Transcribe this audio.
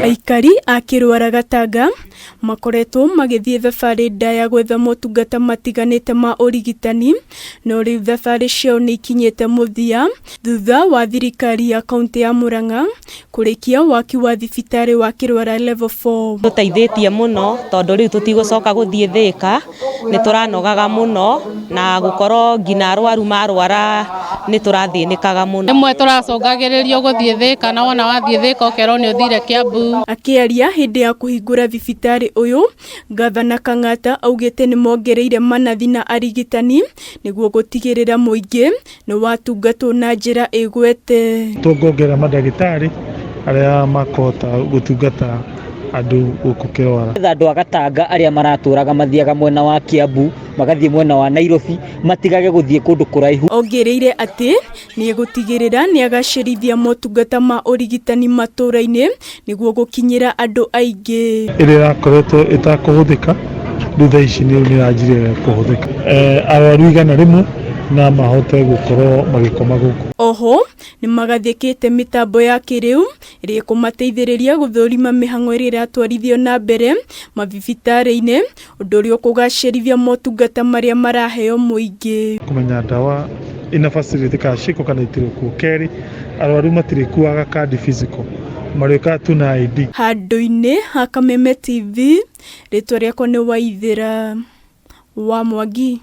Aikari a Kĩrwara Gatanga makoretwo magĩthiĩ thabarĩ ndaya gwetha motungata matiganĩte ma ũrigitani, no rĩu thabarĩ ciao nĩ ikinyĩte mũthia thutha wa thirikari ya kauntĩ ya Murang'a kũrĩkia waki wa thibitarĩ wa Kĩrwara Level 4. Tũteithĩtie mũno tondũ rĩu tũtigũcoka gũthiĩ Thĩka, nĩ tũranogaga mũno na gũkorwo nginya arwaru marwara nĩ tũrathĩnĩkaga mũno. Rĩmwe tũracũngagĩrĩrio gũthiĩ Thĩka na wona wathiĩ Thĩka ũkerwo nĩ ũthire Kiambu. Akĩaria hĩndĩ ya kũhingũra thibitarĩ ũyũ, Ngavana Kang'ata augĩte nĩ mongereire manathi na arigitani nĩguo gũtigĩrĩra mũingĩ nĩ watungatwo na njĩra ĩgwete. Tũngongerera mandagĩtarĩ arĩa makũhota gũtungata andũ gũkũ Kĩrwara. Nĩgetha andũ a Gatanga arĩa maratũraga mathiaga mwena wa Kiambu, magathiĩ mwena wa Nairobi, matigage gũthiĩ kũndũ kũraihu. Ongereire atĩ nĩ egũtigĩrĩra nĩ agacĩrithia motungata ma ũrigitani matũũra-inĩ nĩguo gũkinyĩra andũ aingĩ. Ĩrĩa ĩrakoretwo ĩtakũhũthĩka rĩu thaa ici nĩ ĩranjirie kũhũthĩka. Arwaru 100 na mahote gũkorwo magĩkoma gũkũ. Oho nĩ magathĩkĩte mĩtambo ya kĩrĩu ĩrĩa ĩkũmateithĩrĩria gũthũrima mĩhang'o ĩrĩa ĩratwarithio na mbere mathibitarĩ-inĩ, ũndũ ũrĩa ũkũgacĩrithia motungata marĩa maraheo mũingĩ. Kũmenya ndawa ina facility kana ciĩkuo kana itirĩ kuo. Kerĩ, arwaru matirĩkuaga kandi physical, marĩũkaga tu na ID. Handũ-inĩ ha Kameme TV, rĩtwa rĩakwa nĩ Waithĩra wa Mwangi.